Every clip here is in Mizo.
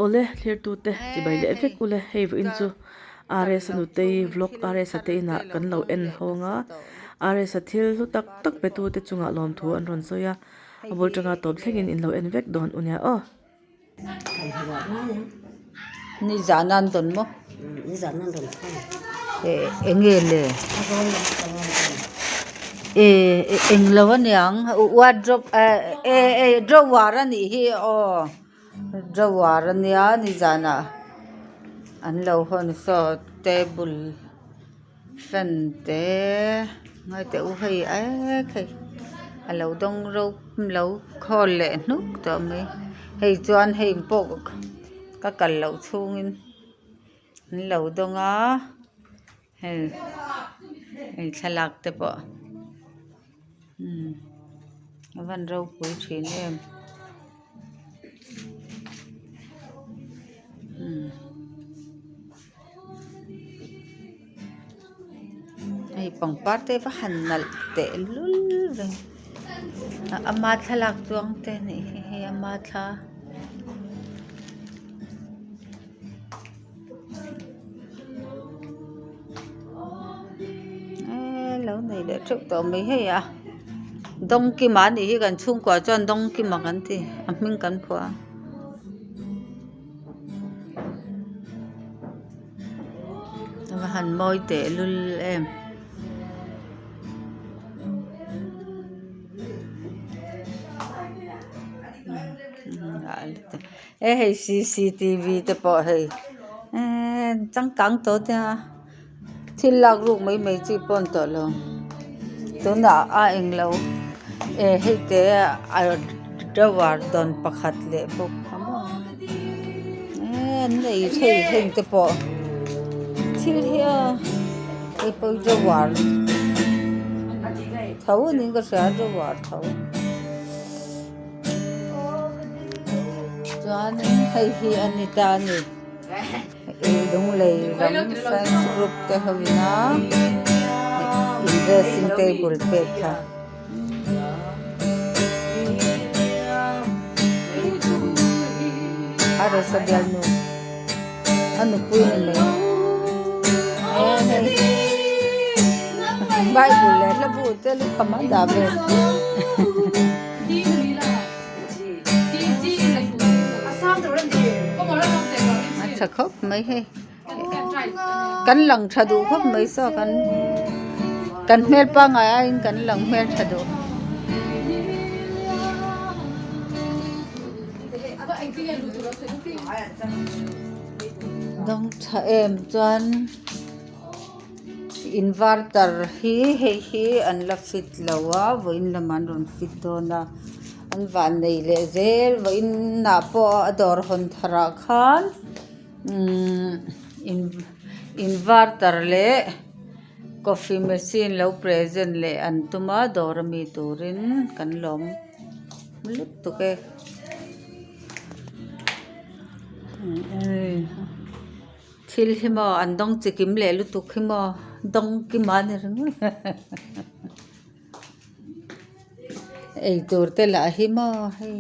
Awle thlirtute chibai leh vek ule hei vawiin chu RS a nutei vlog RS a te inah kan lo en hawng a RS a thil hlu tak tak pe tute chungah lawmthu an rawn sawi a a bul tanga tawp thlengin in lo en vek dawn u nia aw. Nizan an dawn maw? Enge le? Englo aniang wardrobe drawer anih hi aw drawer ania nizanah an lo hawn saw table fan te ngai teh u hei ek hei a lo dawng ro lo khawl leh hnuk tawh mai hei chuan hei pawh ka kal loh chhungin an lo dawng a hei hei thlalak te pawh umm a van ropui thin em. Hei pangpar te va han nalh teh lul ve ama thlalak chuang te a nih hi hei ama thla eee lo nei leh teuh tawh mai hei a Dawngkima a nih hi kan chhungkua chuan Dawngkima kan ti a hming kan phuah a. Va han mawi teh lul em e hei cctv te pawh hei eee changkang tawh te a thil lak ruk mai mai chi pawh a ni tawh lo tunah a englo eh hei te a drawer dawn pakhat leh bawk a maw eee an nei thei heng te pawh thil hi a hei pawh hi drawer tho niin ka hria drawer tho chuanin hei hi a ni ta a ni. Lunglei lam fans group te ho ina in dressing table pek kha. A resa bialnu a nupui ni mai e hei bible leh hlabu te lukham a dah ve. A tha khawp mai hei kan lang tha duh khawp mai saw kan kan hmel pangngai aiin kan lang hmel tha duh. Dawng tha em chuan inverter hi hei hi an la fit lo a vawiin lamah an rawn fit dawn a an vannei leh zel vawiin ah pawh a dawr hawn tharah khan umm inverter leh coffee machine lo present leh an tum a dawr ami turin kan lawm lutuk e. Thil hi maw an dawng chi kim leh lutuk hi maw dawng kim a ni ringawt eitur te lah hi maw hei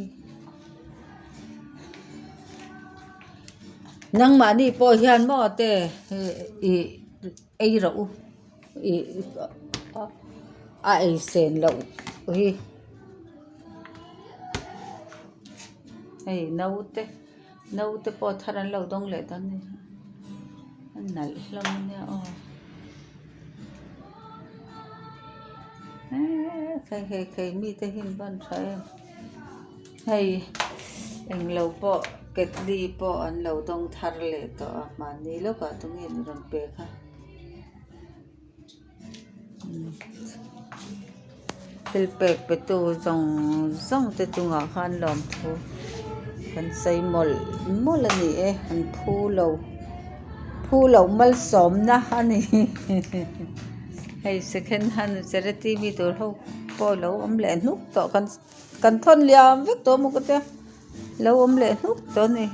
nangmahni pawh hian maw te ih ei rawh u ih a ei sen loh hi hei naute. Naute pawh thar an lo dawng leh dawn a ni a nalh hlawm a nia aw eee hei hei hei mite hi an van tha em hei englo pawh ketli pawh an lo dawng thar leh tawh a mahni lawkah tunge ni rawn pe kha. Thil pek pe tu zawng zawng te chungah khan lawmthu kan sawi mawlh mawlh a ni e an phu lo phu loh malsawmna a ni hei second hand charity mi tur ho pawh a lo awm leh hnuk tawh kan kan thawn liam vek tawh a maw ka tia lo awm leh hnuk tawh a ni.